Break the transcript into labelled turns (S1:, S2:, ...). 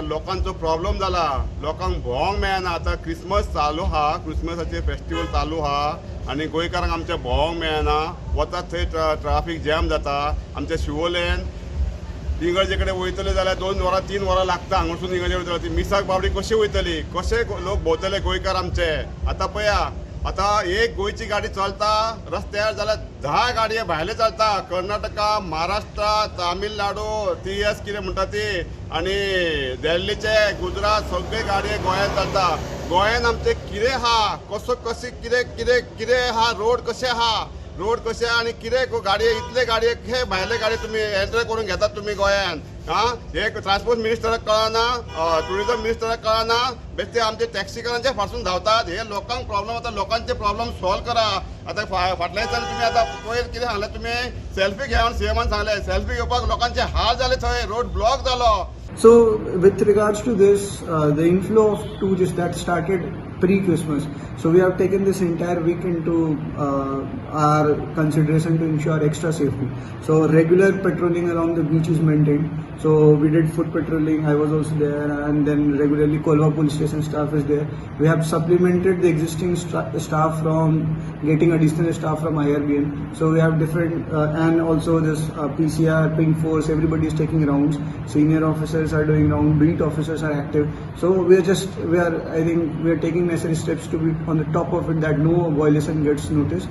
S1: लोकांचो प्रॉब्लम जाला, लोकांक भोंवंक मेळना. आतां क्रिसमस चालू आहा, क्रिसमसाचे फेस्टिवल चालू आहा आनी गोंयकारांक आमच्या भोंवंक मेळना. वतात थंय ट्राफीक जॅम जाता. आमच्या शिवोलेन इगर्जे कडेन वयतले जाल्यार 2 वरां, 3 वरां लागता. हांगासून इगर्जे वयतले, ती मिसाक बाबडी कशी वयतली? कशे लोक भोंवतले गोंयकार आमचे? आतां पळया, आतां एक गोंयची गाडी चलता रस्त्यार जाल्यार 10 गाडये भायले चलता. कर्नाटका, महाराष्ट्र, तामिळनाडू, टी एस कितें म्हणटा ती, आनी दिल्लीचे, गुजरात, सगळे गाडये गोंयांत चलता. गोंयान आमचें कितें आहा? कसो कशें कितें कितें कितें आहा? रोड कशे आहा? रोड कशे आनी कितें गाडये, इतले गाडये हे भायले गाडये तुमी एंटर करून घेतात तुमी गोंयान. आं, हे ट्रान्सपोर्ट मिनिस्टराक कळना, ट्युरिजम मिनिस्टराक कळना. बेश्टे आमचे टॅक्सीकारांचे फाटसून धांवतात हे. लोकांक प्रॉब्लम आतां, लोकांचे प्रॉब्लम सॉल्व करा. आतां फाटल्या दिसांनी तुमी आतां पयर कितें सांगलें तुमी? सेल्फी घे म्हणून सीएमान सांगलें. सेल्फी घेवपाक लोकांचे हाल जाले, थंय रोड ब्लॉक जालो.
S2: So, with regards to this, the inflow of tourists that started pre-Christmas. So, we have taken this entire week into our consideration to ensure extra safety. So, regular patrolling along the beach is maintained. So, we did foot patrolling. I was also there, and then regularly Colva police station staff is there. We have supplemented the existing staff from getting additional staff from IRBM. So we have different, and also this PCR, Pink Force, everybody is taking rounds. Senior officers are doing round, beat officers are active. So we are just, we are, I think we are taking necessary steps to be on the top of it that no violation gets noticed.